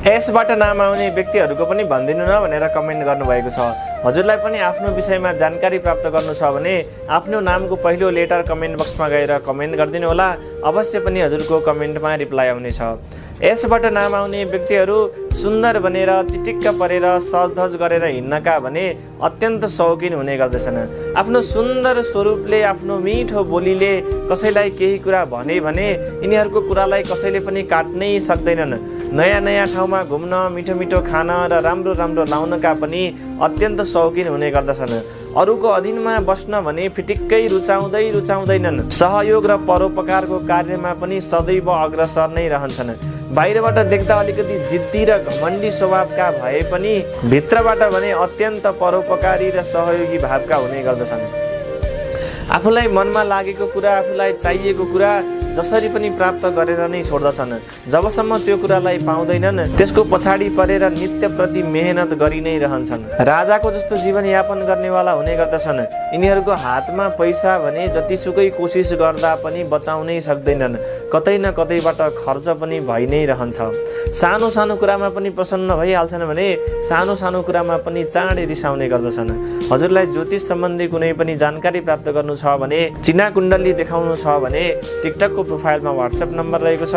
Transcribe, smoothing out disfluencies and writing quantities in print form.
यसबाट नाम आउने व्यक्तिहरूको पनि भनिदिनु न भनेर कमेन्ट गर्नुभएको छ। हजुरलाई पनि आफ्नो विषयमा जानकारी प्राप्त गर्नु छ भने आफ्नो नामको पहिलो लेटर कमेन्ट बक्समा गएर कमेन्ट गरिदिनु होला। अवश्य पनि हजुरको कमेन्टमा रिप्लाई आउनेछ। यसबाट नाम आउने व्यक्तिहरू सुन्दर बनेर चिटिक्क परेर सजधज गरेर हिँड्नका भने अत्यन्त शौकिन हुने गर्दछन्। आफ्नो सुन्दर स्वरूपले, आफ्नो मिठो बोलीले कसैलाई केही कुरा भने यिनीहरूको कुरालाई कसैले पनि काट्नै सक्दैनन्। नयाँ नयाँ ठाउँमा घुम्न, मिठो मिठो खान र राम्रो राम्रो लाउनका पनि अत्यन्त शौकिन हुने गर्दछन्। अरूको अधीनमा बस्न भने फिटिक्कै रुचाउँदैनन्। सहयोग र परोपकारको कार्यमा पनि सदैव अग्रसर नै रहन्छन्। बाहिरबाट देख्दा अलिकति जिद्दी र घमण्डी स्वभावका भए पनि भित्रबाट भने अत्यन्त परोपकारी र सहयोगी भावका हुने गर्दछन्। आफूलाई मनमा लागेको कुरा, आफूलाई चाहिएको कुरा जसरी पनि प्राप्त गरेर नै छोड्दछन्। जबसम्म त्यो कुरालाई पाउँदैनन् त्यसको पछाडि परेर नित्यप्रति मेहनत गरि नै रहन्छन्। राजाको जस्तो जीवनयापन गर्नेवाला हुने गर्दछन्। यिनीहरूको हातमा पैसा भने जतिसुकै कोसिस गर्दा पनि बचाउनै सक्दैनन्। कतै न कतैबाट खर्च पनि भइ नै रहन्छ। सानो सानो कुरामा पनि प्रसन्न भइहाल्छन् भने सानो सानो कुरामा पनि चाँडै रिसाउने गर्दछन्। हजुरलाई ज्योतिष सम्बन्धी कुनै पनि जानकारी प्राप्त गर्नु छ भने, चिना कुण्डली देखाउनु छ भने टिकटकको प्रोफाइलमा व्हाट्सएप नम्बर रहेको छ।